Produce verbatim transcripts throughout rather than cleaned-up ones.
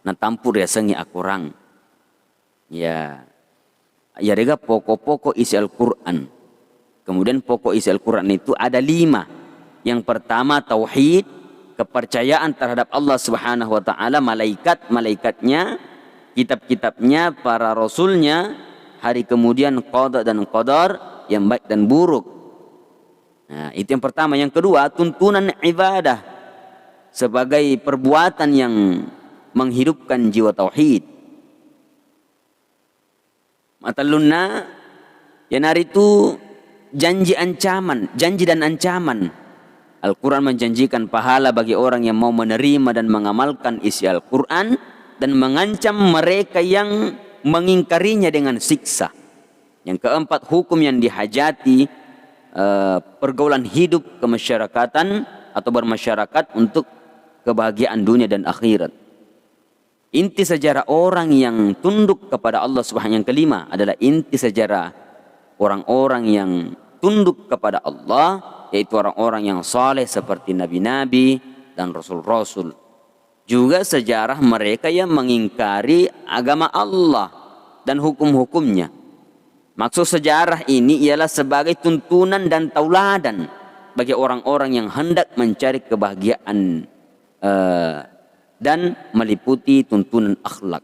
natampu riasengnge akorang. Ya, iyarega pokok-pokok isi Al-Quran. Kemudian pokok isi Al-Quran itu ada lima. Yang pertama tauhid, kepercayaan terhadap Allah Subhanahu wa Ta'ala, malaikat-malaikatnya, kitab-kitabnya, para rasulnya, hari kemudian qada dan qadar, yang baik dan buruk. Nah, itu yang pertama. Yang kedua, tuntunan ibadah sebagai perbuatan yang menghidupkan jiwa tauhid. Matellunna, iyanaritu janji ancaman, janji dan ancaman. Al-Quran menjanjikan pahala bagi orang yang mau menerima dan mengamalkan isi Al-Quran dan mengancam mereka yang mengingkarinya dengan siksa. Yang keempat, hukum yang dihajati, eh, pergaulan hidup kemasyarakatan atau bermasyarakat untuk kebahagiaan dunia dan akhirat. Inti sejarah orang yang tunduk kepada Allah Subhanahu, yang kelima adalah inti sejarah orang-orang yang tunduk kepada Allah, yaitu orang-orang yang saleh seperti nabi-nabi dan rasul-rasul. Juga sejarah mereka yang mengingkari agama Allah dan hukum-hukumnya. Maksud sejarah ini ialah sebagai tuntunan dan tauladan bagi orang-orang yang hendak mencari kebahagiaan, eh, dan meliputi tuntunan akhlak.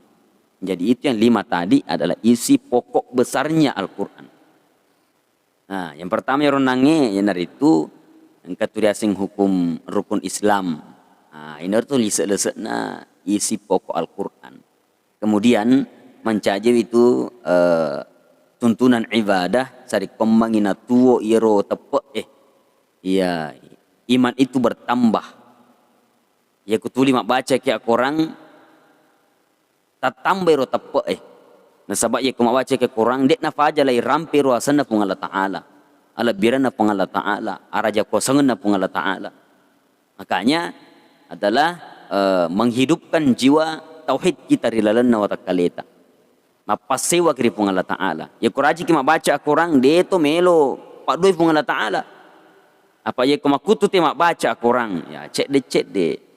Jadi, itu yang lima tadi adalah isi pokok besarnya Al-Quran. Nah, yang pertama iyaro onnangnge, iyanaritu engka tu riaseng hukum rukun Islam. Nah, iyanaritu lise'-lise'na isi pokok Al-Quran. Kemudian mancajiwi tu, eh, tuntunan ibadah, sarekkoammengngi natuo iyaro teppe'e. Iya, iman itu bertambah. Iya, ko tuli mabbaca ki akorang, tattamba ero teppe'e. Nasaba iya ko mabbaca ki akorang, de'na faja lairampe ro asenna Puang Allah Ta'ala, alebbirenna Puang Allah Ta'ala, araja kuasangenna Puang Allah Ta'ala. Makanya adalah, eh, menghidupkan jiwa tauhid kita ri lalenna watakkaleta. Mappassewaki ri Puang Allah Ta'ala. Iya ko rajiki mabbaca akorang, de to melo padduai Puang Allah Ta'ala. Apa iya ko makkutu te mabbaca akorang, ya cedde-cedde.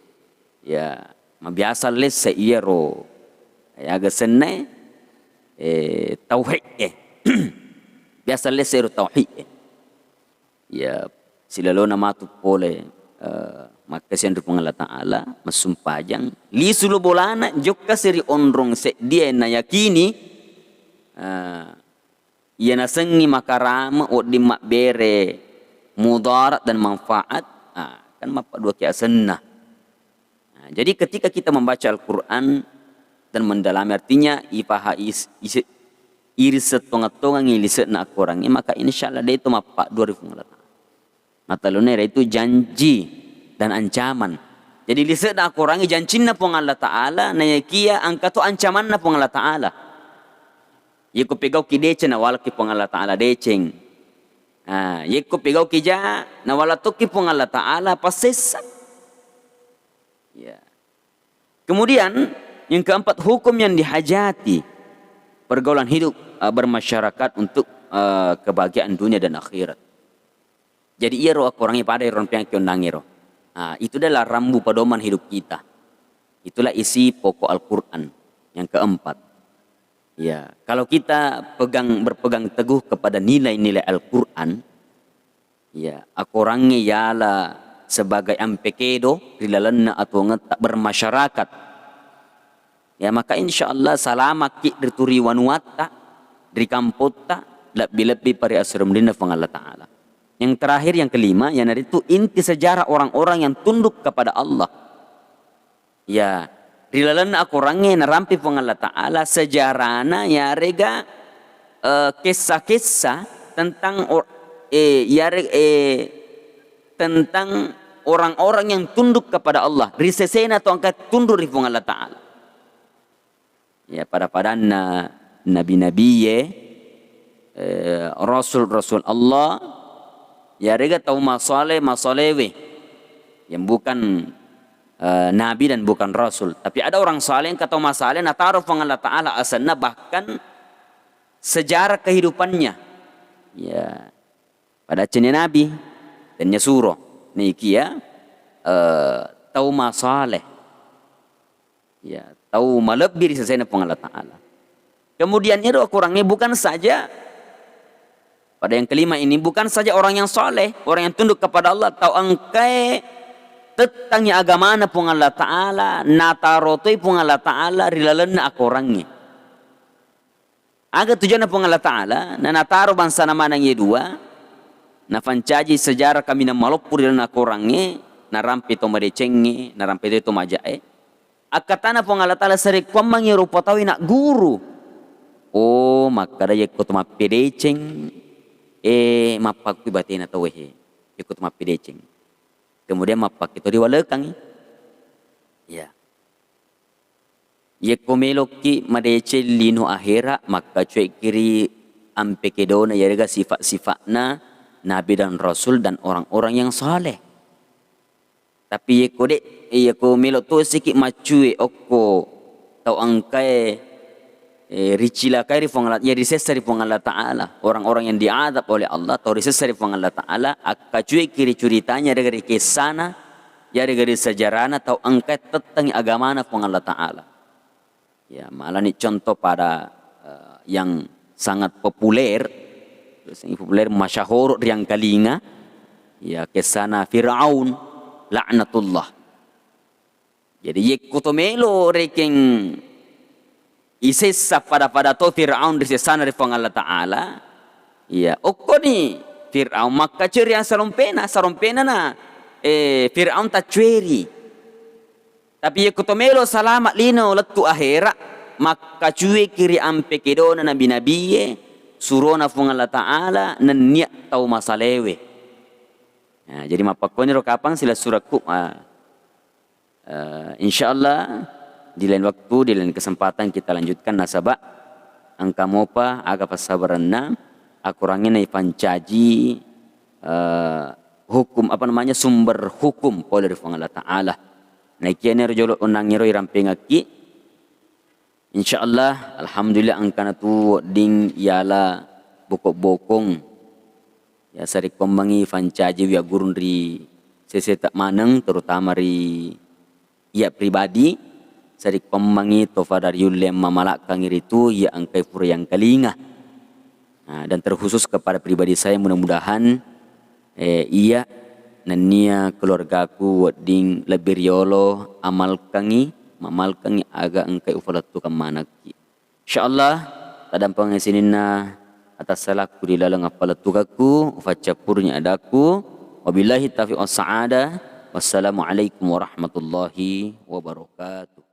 Ya, mabiasa lesse iyaro, ya, aga sennae, eh, tauhid e. Biasa lesse iyaro tauhid e. Ya, silalona matu pole, eh, makkasiang ri Puang Allah Ta'ala, massumpajang, lisu lo bolana, jokkasi ri onrong seddie nayakini, eh, iya nasengngi makarame wedding mabbere mudarat dan manfaat, ah, kan mappadduaki asenna. Nah, jadi ketika kita membaca Al-Quran dan mendalami artinya, ipaha-, is-, ise-, irisseng tongeng-tongengngi lise'na akorangnge, maka insya Allah de to mappaddua ri Puang Allah Ta'ala. Matellunna iyanaritu janji dan ancaman. Jadi lise'na akorangnge jancinna Puang Allah Ta'ala, nayakiya engka to ancamanna Puang Allah Ta'ala. Yekko pegauki deceng, nawalaki Puang Allah Ta'ala deceng. Ah, yekko pegauki ja, nawala tokki Puang Allah Ta'ala passessa. Ya. Kemudian, yang keempat, hukum yang dihajati pergaulan hidup, eh, bermasyarakat untuk, eh, kebahagiaan dunia dan akhirat. Jadi, iyaro akorangnge pada ero napeangki onnangngero. Ah, itu adalah rambu pedoman hidup kita. Itulah isi pokok Al-Quran yang keempat. Ya, kalau kita pegang, berpegang teguh kepada nilai-nilai Al-Quran, ya, akorangnge yala sebagai ampe kedo ri lalenna atuwongetta bermasyarakat. Ya, maka insya Allah salamakki ri tu ri wanuatta, ri kampotta, lebbi-lebbi pa ri assurummullinna Puang Allah Ta'ala. Yang terakhir, yang kelima, iyanaritu inti sejarah orang-orang yang tunduk kepada Allah. Ya, ri lalenna akorangnge narampe Puang Allah Ta'ala sejarana yarega, eh, kessa-kessa tentang or-, eh, yare-, eh, tentang orang-orang yang tunduk kepada Allah. Ri sesena to engka tunduk ri Puang Allah Ta'ala. Ya, pada-padanna nabi-nabie, eh, rasul-rasul Allah, yarega tau masale, masalewe, yang bukan, eh, nabi dan bukan rasul. Tapi ada orang saleh, engka tau masale, nataro Puang Allah Ta'ala asenna, bahkan sejarah kehidupannya. Ya, pada cene nabi, dan nyasuro. Naikia, eh, tau masale. Ya, tau malebbi ri sesena Puang Allah Ta'ala. Kemudian ero akorangnge bukan saja, pada yang kelima ini, bukan saja orang yang soleh, orang yang tunduk kepada Allah, tau engkae tettangi agamana Puang Allah Ta'ala, nataro toi Puang Allah Ta'ala ri lalenna akorangnge. Aga tujuanna Puang Allah Ta'ala, na nataro bangsana maneng ye dua, nafancaji sejarah kaminang maloppo ri lalenna akorangnge, narampe to madecengnge, narampe to maja'e. Akkatana Puang Allah Ta'ala, sarekkuammengngi rupa tauwe nagguru. Oh, makkada yekko to mappedeceng, eh, mappakkui batena tauwe he, yekko to mappedeceng. Kemudian mappakke to riwalekangngi. Ya. Yekko melokki madeceng lino ahera, makkacuekki ri ampe kedona, yarega sifat-sifatna nabi dan rasul dan orang-orang yang saleh. Tapi yekko de, yekko melo tosiki maccue okko tau engkae, eh, ricilakai ri Puang Allah, ya risessa ri Puang Allah Ta'ala. Orang-orang yang diadab oleh Allah, tau risessa ri Puang Allah Ta'ala, akkacueki ri curitanya, yarega ri kessana, yarega ri sejarahna, tau engkae tettengi agamana Puang Allah Ta'ala. Ya, malani contoh pada, eh, yang sangat populer, terus yang populer, masyahoro riangkalinga, ya, kessana Firaun, laknatullah. Jadi, yekko to melo rekeng isessa pada-pada to Firaun ri sessana ri Puang Allah Ta'ala, ya, okkoni Firaun makkacuri sarompena, sarompena na, eh, Firaun taccueri. Tapi yekko to melo salama lino lettu ahera, makkacueki ri ampe kedona nabi-nabie, surona Puang Allah Ta'ala, nennia tau masalewe. Nah, jadi mappakkoniro kapang silessurekku, ah, eh, insyaallah di lain waktu, di lain kesempatan kita lanjutkan nasaba engka mopa aga passabarenna akorangnge naifancaji, eh, hukum, apa namanya, sumber hukum pole ri Puang Allah Ta'ala. Naikiya niro jolo onnangngiro irampengekki. Insyaallah, alhamdulillah, engkana tu wedding yala bokong-bokong. Ya, sarekkuammengngi fancaji wi aggurung ri seseta maneng, terutama ri iya pribadi, sarekkuammengngi to fada riulle mammalakkangngi ritu iya engkae pura yangkalinga. Nah, dan terkhusus kepada pribadi saya, mudah-mudahan, eh, iya nennia keluargaku wedding lebbi riolo amalkangngi, mamalkangngi aga engkae ufalettukeng manekki. Insyaallah, tadampengeng sininna atassalakku ri laleng appalettukekku, ufaccappuruni adakku. Wabillahi taufiq wassa'adah. Wassalamualaikum warahmatullahi wabarakatuh.